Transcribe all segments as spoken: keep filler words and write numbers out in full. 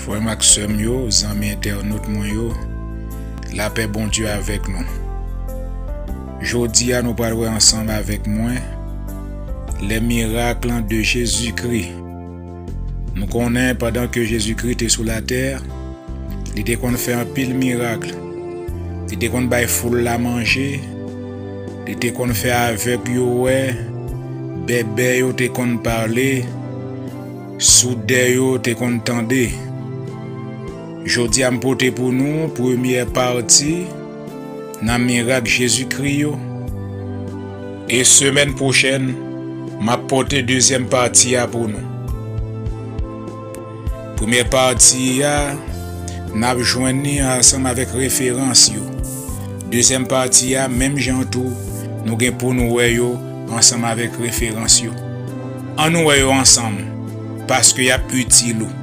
Frè m ak sè m yo, zanmi entènot mwen yo, lapè Bondye avèk nou. Jodi a, nou pral wè ansanm avèk mwen les miracles de Jésus-Christ. Nou konnen pandan ke Jezikri te sou latè, li te konn fè anpil mirak. Li te konn bay foul la manje. Li te konn fè avèg yo wè. Bèbè yo te konn pale. Soudè yo te konn tande. Jodi a m pote pou nou premyè pati nan mirak Jezikri yo. E semèn pwochèn, m ap pote dezyèm pati a pou nou. Premyè pati a, n ap jwenn li ansanm avèk referans yo. Dezyèm pati a, menm jan tou, nou gen pou nou wè yo ansanm avèk referans yo. Ann nou wè yo ansanm, paske y ap itil ou.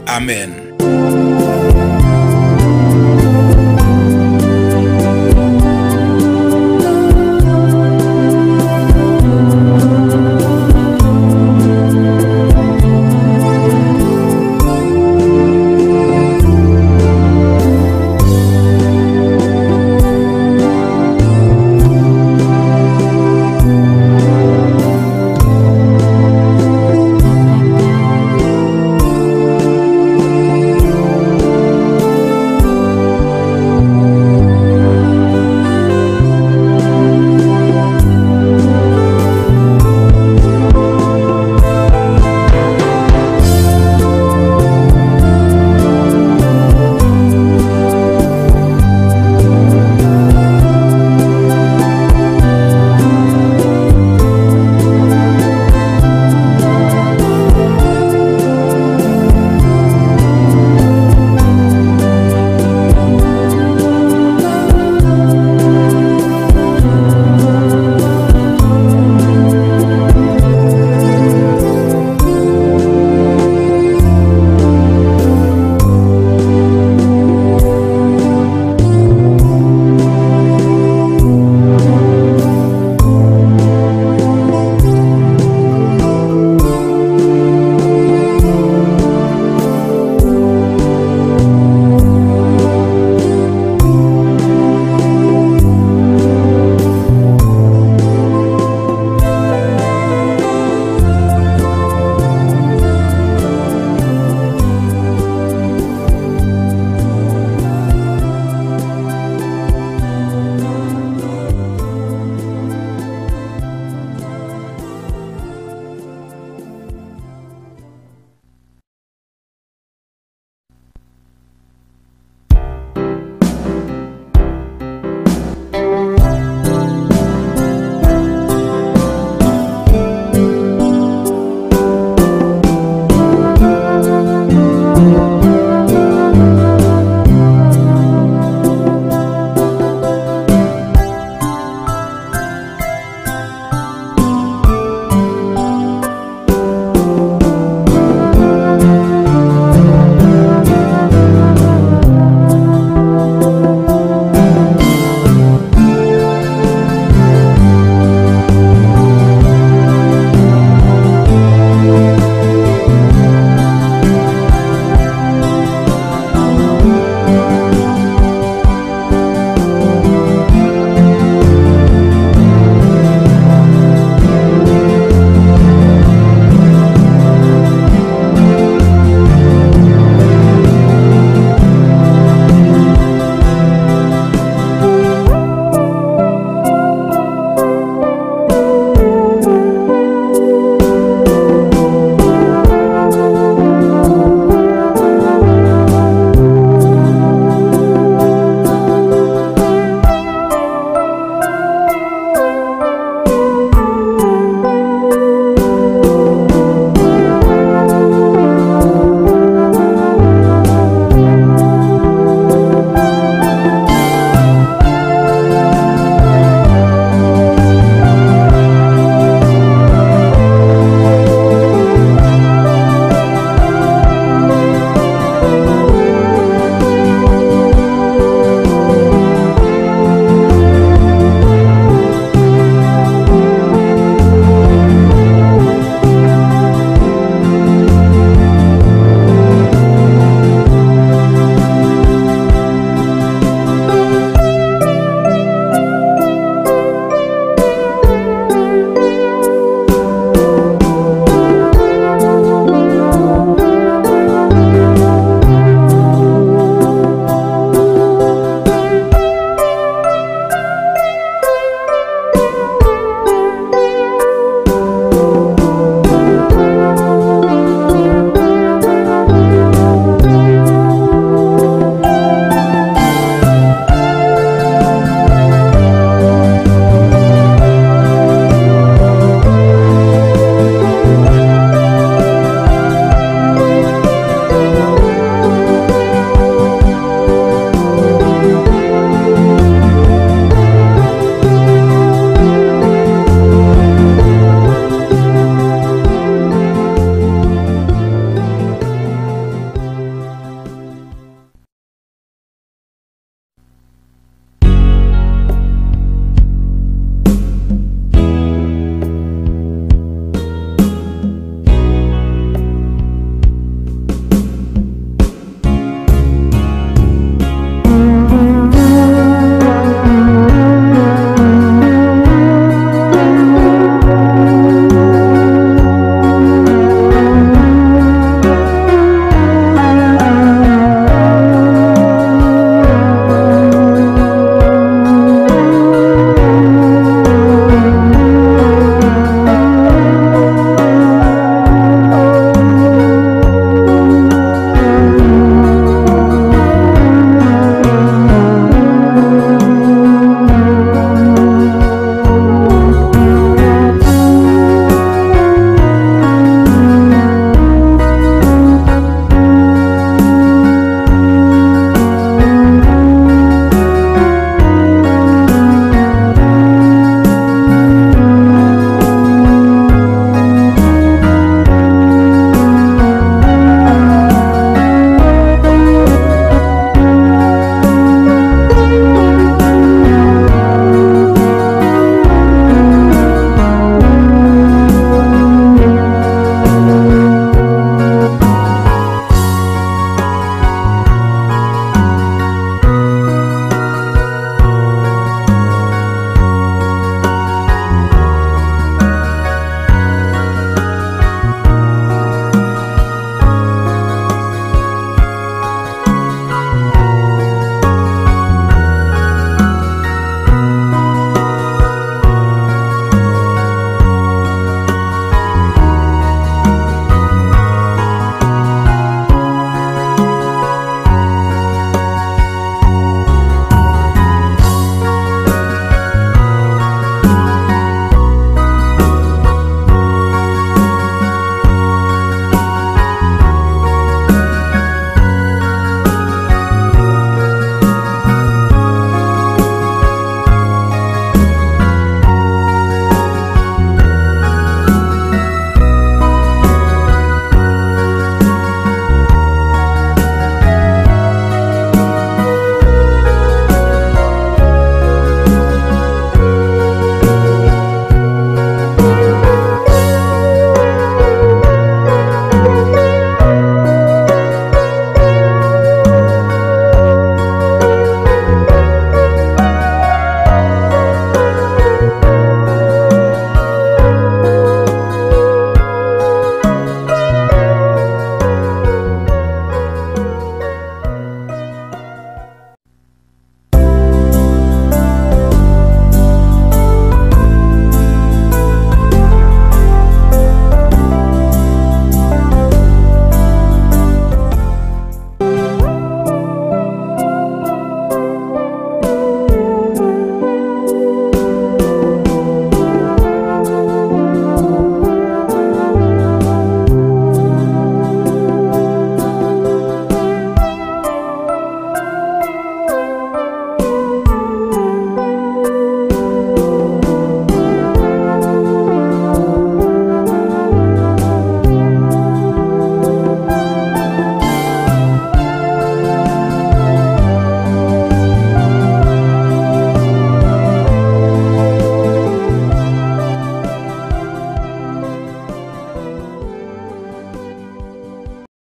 Amèn.